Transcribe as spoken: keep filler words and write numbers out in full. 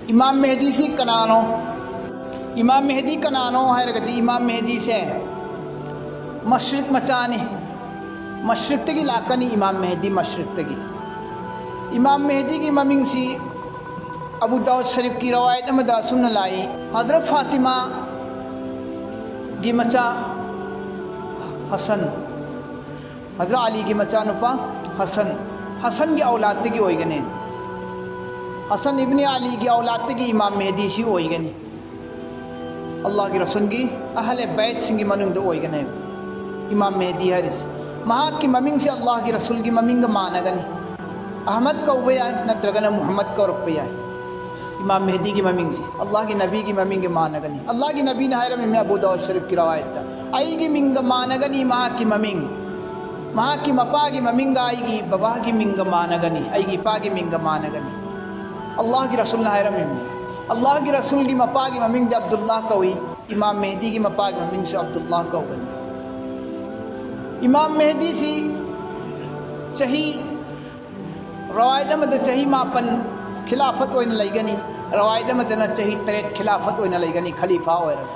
ꯏꯃꯥꯝ ꯃꯦꯍꯗꯤꯁꯤ ꯀꯅꯥꯅꯣ? ꯏꯃꯥꯝ ꯃꯦꯍꯗꯤ ꯀꯅꯥꯅꯣ ꯍꯥꯏꯔꯒꯗꯤ, ꯏꯃꯥꯝ ꯃꯦꯍꯗꯤꯁꯦ ꯃꯁ꯭ꯔꯤꯛ ꯃꯆꯥꯅꯤ꯫ ꯃꯁ꯭ꯔꯤꯛꯇꯒꯤ ꯂꯥꯛꯀꯅꯤ ꯏꯃꯥꯝ ꯃꯦꯍꯗꯤ, ꯃꯁ꯭ꯔꯤꯛꯇꯒꯤ꯫ ꯏꯃꯥꯝ ꯃꯦꯍꯗꯤꯒꯤ ꯃꯃꯤꯡꯁꯤ ꯑꯕꯨ ꯗꯥꯎꯗ ꯁꯔꯤꯐꯀꯤ ꯔꯋꯥꯌꯠ ꯑꯃꯗ ꯑꯁꯨꯝꯅ ꯂꯥꯛꯏ: ꯍꯖꯔꯠ ꯐꯥꯇꯤꯃꯥꯒꯤ ꯃꯆꯥ ꯍꯁꯟ, ꯍꯖꯔꯠ ꯑꯂꯤꯒꯤ ꯃꯆꯥꯅꯨꯄꯥ ꯍꯁꯟ, ꯍꯁꯟꯒꯤ ꯑꯧꯂꯥꯗꯇꯒꯤ ꯑꯣꯏꯒꯅꯤ꯫ ꯍꯁꯟ ꯏꯕꯅꯤ ꯑꯂꯤꯒꯤ ꯑꯧꯂꯥꯗꯇꯒꯤ ꯏꯃꯥꯝ ꯃꯦꯍꯗꯤꯁꯤ ꯑꯣꯏꯒꯅꯤ꯫ ꯑꯜꯂꯥꯍꯒꯤ ꯔꯁꯨꯜꯒꯤ ꯑꯍꯂꯦ ꯕꯩꯠꯁꯤꯡꯒꯤ ꯃꯅꯨꯡꯗ ꯑꯣꯏꯒꯅꯤ ꯏꯃꯥꯝ ꯃꯦꯍꯗꯤ ꯍꯥꯏꯔꯤꯁꯤ꯫ ꯃꯍꯥꯛꯀꯤ ꯃꯃꯤꯡꯁꯤ ꯑꯜꯂꯥꯍꯒꯤ ꯔꯁꯨꯜꯒꯤ ꯃꯃꯤꯡꯒ ꯃꯥꯟꯅꯒꯅꯤ꯫ ꯑꯍꯃꯗ ꯀꯧꯕ ꯌꯥꯏ, ꯅꯠꯇ꯭ꯔꯒꯅ ꯃꯨꯍꯝꯃꯗ ꯀꯧꯔꯛꯄ ꯌꯥꯏ꯫ ꯏꯃꯥꯝ ꯃꯦꯍꯗꯤꯒꯤ ꯃꯃꯤꯡꯁꯤ ꯑꯜꯂꯥꯍꯒꯤ ꯅꯕꯤꯒꯤ ꯃꯃꯤꯡꯒ ꯃꯥꯟꯅꯒꯅꯤ꯫ ꯑꯜꯂꯥꯍꯒꯤ ꯅꯕꯤꯅ ꯍꯥꯏꯔꯝꯃꯤꯃꯤ ꯑꯕꯨ ꯗꯥꯎꯗ ꯁꯔꯤꯐꯀꯤ ꯔꯋꯥꯌꯠꯇ, "ꯑꯩꯒꯤ ꯃꯤꯡꯒ ꯃꯥꯟꯅꯒꯅꯤ ꯃꯍꯥꯛꯀꯤ ꯃꯃꯤꯡ, ꯃꯍꯥꯛꯀꯤ ꯃꯄꯥꯒꯤ ꯃꯃꯤꯡꯒ ꯑꯩꯒꯤ ꯕꯕꯥꯒꯤ ꯃꯤꯡꯒ ꯃꯥꯟꯅꯒꯅꯤ, ꯑꯩꯒꯤ ꯏꯄꯥꯒꯤ ꯃꯤꯡꯒ ꯃꯥꯟꯅꯒꯅꯤ"꯫ ꯑꯜꯂꯥꯍꯒꯤ ꯔꯁꯨꯜꯅ ꯍꯥꯏꯔꯝꯃꯤꯃꯤ꯫ ꯑꯜꯂꯥꯍꯒꯤ ꯔꯁꯨꯜꯒꯤ ꯃꯄꯥꯒꯤ ꯃꯃꯤꯡꯗꯤ ꯑꯕꯗꯨꯜꯂꯥꯍ ꯀꯧꯏ, ꯏꯃꯥꯝ ꯃꯦꯍꯗꯤꯒꯤ ꯃꯄꯥꯒꯤ ꯃꯃꯤꯡꯁꯨ ꯑꯕꯗꯨꯜꯂꯥꯍ ꯀꯧꯒꯅꯤ꯫ ꯏꯃꯥꯝ ꯃꯦꯍꯗꯤꯁꯤ ꯆꯍꯤ, ꯔꯋꯥꯌꯠ ꯑꯃꯗ ꯆꯍꯤ ꯃꯥꯄꯟ ꯈꯤꯂꯥꯐꯠ ꯑꯣꯏꯅ ꯂꯩꯒꯅꯤ, ꯔꯋꯥꯌꯠ ꯑꯃꯗꯅ ꯆꯍꯤ ꯇꯔꯦꯠ ꯈꯤꯂꯥꯐꯠ ꯑꯣꯏꯅ ꯂꯩꯒꯅꯤ, ꯈꯂꯤꯐꯥ ꯑꯣꯏꯔꯒ꯫